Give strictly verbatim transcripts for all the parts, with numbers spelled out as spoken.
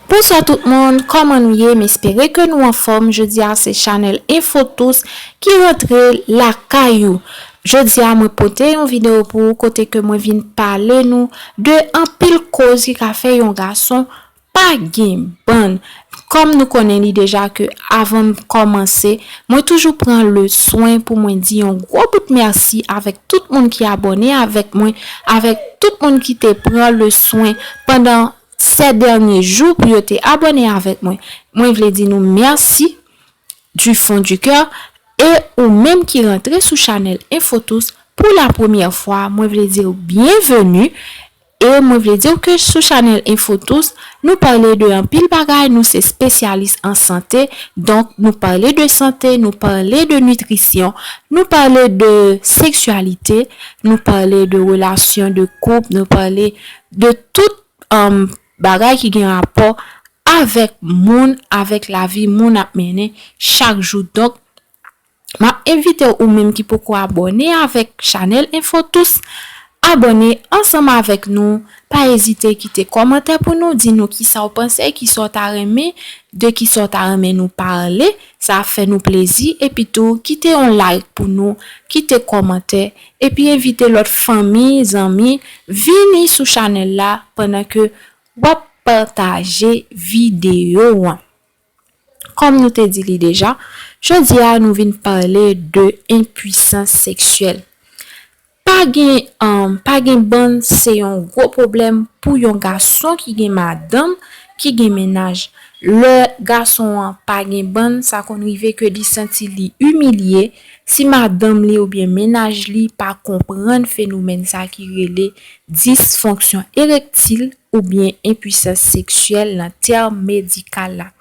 Bonswa tout moun, kòman nou ye? M espere ke nou anfòm. Jodi a se Chanèl Info Tous ki rantre lakay ou. Jodi a mwen pote yon videyo pou ou kote ke mwen vin pale nou de anpil koz ki ka fè yon gason pa gen bann. Kòm nou konnen li deja ke avan m kòmanse, mwen toujou pran le swen pou mwen di yon gwo bout mèsi avèk tout moun ki abòne avèk mwen, avèk tout moun ki te pran le swen pandan sè dènye jou pou yo te abòne avèk mwen. Mwen vle di nou mèsi du fond du cœur. E ou menm ki rantre sou Chanèl Info Tous pou la premyè fwa, mwen vle di w byenveni. E mwen vle di w ke sou Chanèl Info Tous, nou pale de anpil bagay, nou se espesyalis an sante. Donk, nou pale de sante, nou pale de nitrisyon, nou pale de seksyalite, nou pale de relasyon de koup, nou pale de tout um, bagay ki gen rapò avèk moun, avèk lavi moun ap mennen chak jou. Donk, m ap envite w, ou menm ki poko abòne avèk Chanèl Info Tous, abòne ansanm avèk nou. Pa ezite kite kòmantè pou nou, di nou kisa w panse, kisa w ta renmen, de kisa w ta renmen nou pale. Sa ap fè nou plezi. Epi tou, kite yon like pou nou, kite kòmantè, epi envite lòt fanmi, zanmi, vini sou chanèl la pandan ke w ap pataje videyo an. Kòm nou te di li deja, jodi a nou vin pale de enpwisans seksyèl. Pa gen, um, pa gen bann se yon gwo pwoblèm pou yon gason ki gen madanm, ki gen mennaj. Lè gason an pa gen bann, sa konn rive ke li santi li imilye si madanm li oubyen mennaj li pa konprann fenomèn sa ki rele disfonksyon erektil oubyen enpwisans seksyèl nan tèm medikal la.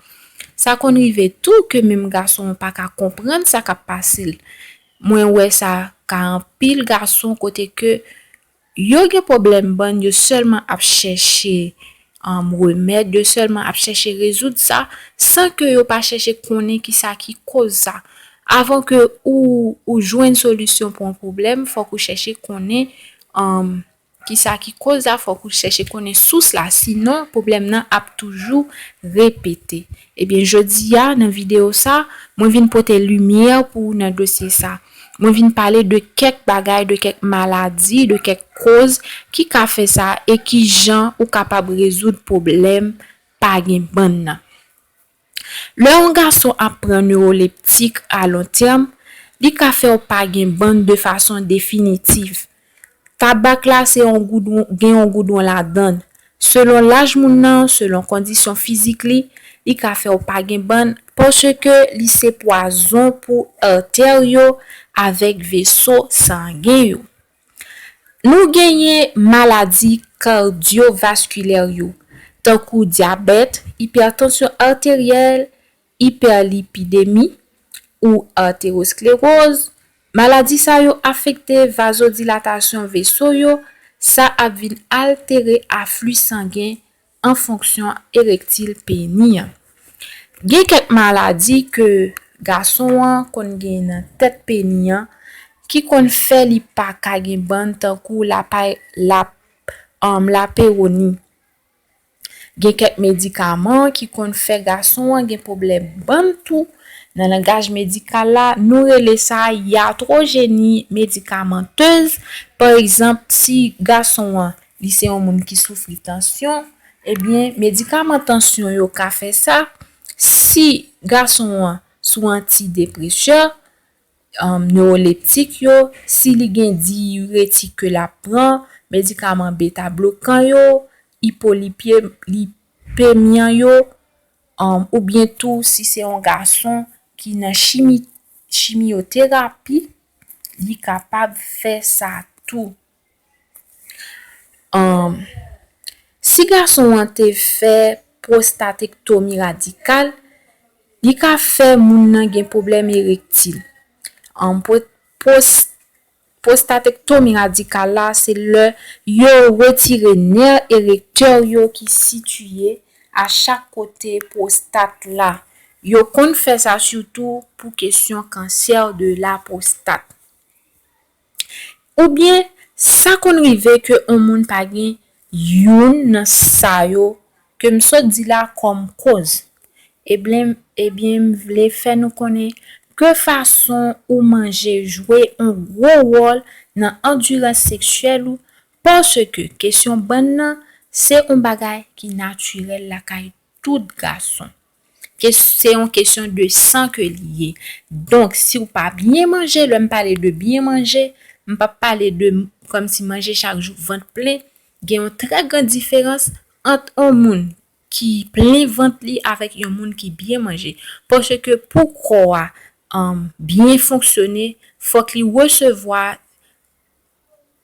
Sa konn rive tou ke menm gason an pa ka konprann sa k ap pase l. Mwen wè sa ka anpil gason kote ke yo gen pwoblèm bann, yo sèlman ap chèche, um, remèd, yo sèlman ap chèche rezoud sa, san ke yo pa chèche konnen kisa ki koz sa. Avan ke ou, ou jwenn solisyon pou yon pwoblèm, fòk ou chèche konnen, um, kisa ki koz la, fòk ou chèche konnen sous la, sinon pwoblèm nan ap toujou repete. Ebyen, jodi a, nan videyo sa, mwen vin pote limyè pou ou nan dosye sa. Mwen vin pale de kèk bagay, de kèk maladi, de kèk koz ki ka fè sa e ki jan ou kapab rezoud pwoblèm pa gen bann nan. Lè yon gason ap pran newoleptik a lon tèm, li ka fè w pa gen bann de fason definitif. Tabak la se yon goudwon, gen yon goudwon ladan l. Selon laj moun nan, selon kondisyon fizik li, li ka fè w pa gen bann, paske li se pwazon pou atè yo avèk veso sangen yo. Nou genyen maladi kadyovaskilè yo, tankou dyabèt, ipètansyon ateryèl, ipèlipidemi ou atèwosklewoz. Maladi sa yo afekte vazodilatasyon veso yo, sa ap vin altere afli sangen an fonksyon erektil peni an. Gen kèk maladi ke gason an konn gen nan tèt peni an ki konn fè li pa ka gen bann, tankou lapay, lap, um, lapewoni. Gen kèk medikaman ki konn fè gason an gen pwoblèm bann tou. Nan langaj medikal la, nou rele sa yatrojeni medikamantez. Pa egzanp, si gason an li se yon moun ki soufri tansyon, ebyen, medikaman tansyon yo ka fè sa. Si gason an sou antidepresè, um, newoleptik yo, si li gen diyiretik ke l ap pran, medikaman beta blokan yo, ipolipye-, lipemyan yo, um, oubyen tou si se yon gason ki nan chimi-, chimyoterapi, li kapab fè sa tou. Um, si gason an te fè pwostatektomi radikal, li ka fè moun nan gen pwoblèm erektil. Um, pwo-, pwos-, pwostatektomi radikal la, se lè yo retire nè erektè yo ki sitiye a chak kote pwostat la. Yo konn fè sa sitou pou kesyon kansè de la pwostat. Oubyen, sa konn rive ke yon moun pa gen youn nan sa yo ke m sot di la kòm koz. Ebyen, ebyen, m vle fè nou konnen ke fason ou manje jwe yon gwo wòl nan andirans seksyèl ou, paske kesyon bann nan se yon bagay ki natirèl lakay tout gason. Ke se yon kesyon de san ke li ye. Donk, si w pa byen manje, lè m pale de byen manje, m p ap pale de kòmsi manje chak jou, vant plen. Gen yon trè gran diferans ant yon moun ki plen vant li avèk yon moun ki byen manje. Paske pou kò a, um, byen fonksyone, fòk li resevwa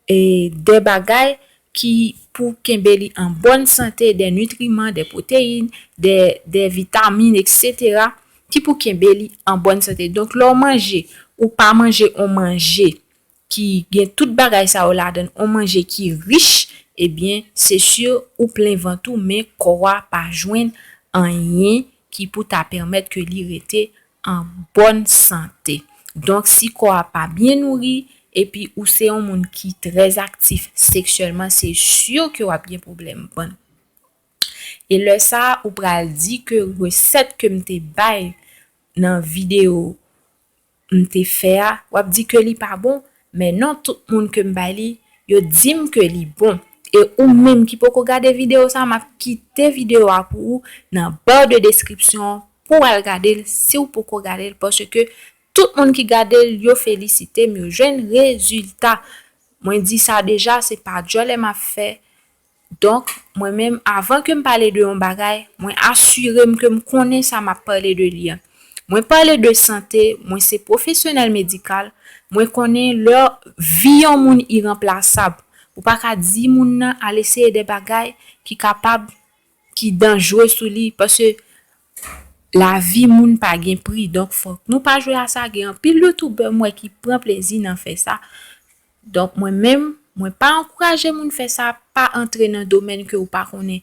e, de bagay ki pou kenbe li an bòn sante, de nitriman, de pwoteyin, de, de vitamin, etsetera, ki pou kenbe li an bòn sante. Donk, lè w manje, ou pa manje yon manje ki gen tout bagay sa yo ladan l, yon manje ki rich, ebyen, se si ou plen vant ou, men kò a pa jwenn anyen ki pou ta pèmèt ke li rete an bòn sante. Donk, si kò a pa byen nouri, epi ou se yon moun ki trè aktif seksyèlman, se si ke w ap gen pwoblèm bann. E lè sa a, ou pral di ke resèt ke m te bay nan videyo m te fè a, w ap di ke li pa bon, men non, tout moun ke m bay li, yo di m ke li bon. E ou menm ki poko gade videyo sa a, m ap kite videyo a pou ou nan ba de deskripsyon pou w al gade l si w poko gade l, paske tout moun ki gade l, yo felisite m, yo jwenn rezilta. Mwen di sa deja, se pa djòlè m ap fè. Donk, mwen menm, avan ke m pale de yon bagay, mwen asire m ke m konnen sa m ap pale de li a. Mwen pale de sante, mwen se pwofesyonèl medikal, mwen konnen lè vi yon moun iranplasab. Ou pa ka di moun nan al eseye de bagay ki kapab, ki danjre sou li, paske lavi moun pa gen pri. Donk, fòk nou pa jwe a sa. Gen anpil youtubè m wè ki pran plezi nan fè sa. Donk, mwen menm, mwen pa ankouraje moun fè sa, pa antre nan domèn ke ou pa konnen.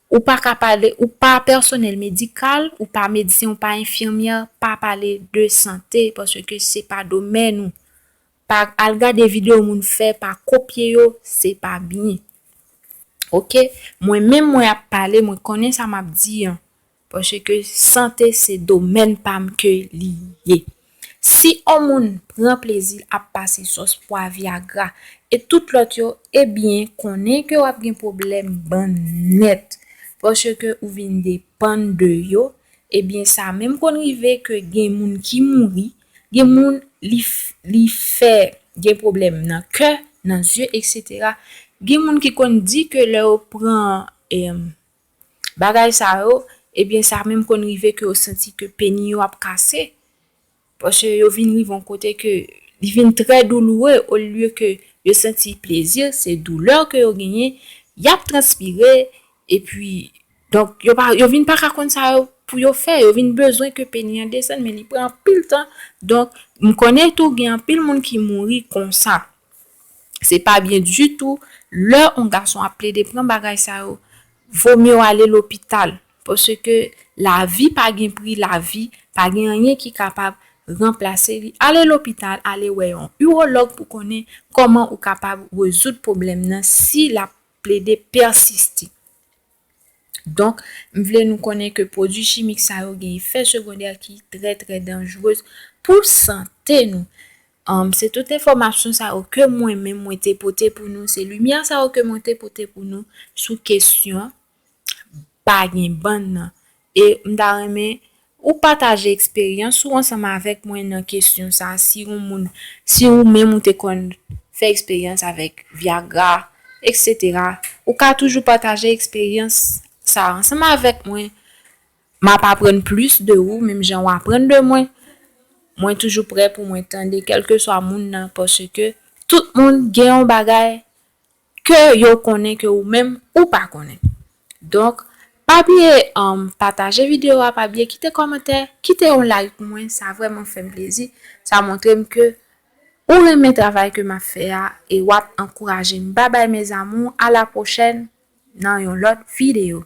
Ou pa ka pale, ou pa pèsonèl medikal, ou pa medsen, ou pa enfimyè, pa pale de sante, paske se pa domèn ou. Pa al gade videyo moun fè, pa kopye yo, se pa byen. Oke? Mwen menm, mwen ap pale, mwen konnen sa m ap di an. Paske sante se domèn pa m ke li ye. Si yon moun pran plezi l ap pase sòs pwa, vyagra, e tout lòt yo, ebyen, konnen ke w ap gen pwoblèm bann nèt. Paske ou vin depann de yo, ebyen, sa menm konn rive ke gen moun ki mouri, gen moun li, li fè gen pwoblèm nan kè, nan zye, etsetera. Gen moun ki konn di ke lè yo pran, em, bagay sa yo, ebyen, sa menm konn rive ke yo santi ke peni yo ap kase. Paske yo vin rive yon kote ke li vin trè douloure, olye ke yo santi plezi, se doulè ke yo genyen, y ap transpire, epi, donk, yo pa, yo vin pa ka konn sa yo pou yo fè, yo vin bezwen ke peni an desann, men li pran anpil tan. Donk, m konnen tou gen anpil moun ki mouri konsa. Se pa byen ditou. Lè yon gason ap plede pran bagay sa yo, vo mye w ale lopital. Paske lavi pa gen pri, lavi pa gen anyen ki kapab ranplase li. Ale lopital, ale wè yon iwològ pou konnen kòman ou kapab rezoud pwoblèm nan si l ap plede pèsiste. Donk, m vle nou konnen ke pwodui chimik sa yo gen efè segondè ki trè, trè danjrez pou sante nou. Anm, se tout enfòmasyon sa yo ke mwen menm mwen te pote pou nou, se limyè sa yo ke mwen te pote pou nou sou kesyon pa gen bann nan. E m ta renmen ou pataje eksperyans ou ansanm avèk mwen nan kesyon sa, si yon moun, si ou menm ou te konn fè eksperyans avèk Viagra, etsetera. Ou ka toujou pataje eksperyans sa ansanm avèk mwen. M ap aprann plis de ou, menm jan w aprann de mwen. Mwen toujou prè pou mwen tande kèlkeswa moun nan, paske tout moun gen yon bagay ke yo konnen ke ou menm ou pa konnen. Donk, pa bliye, um, pataje videyo a, pa bliye kite kòmantè, kite yon like pou mwen, sa vrèman fè m plezi. Sa montre m ke ou renmen travay ke m ap fè a e w ap ankouraje m. Babay, mes amours, à la prochaine nan yon lòt videyo.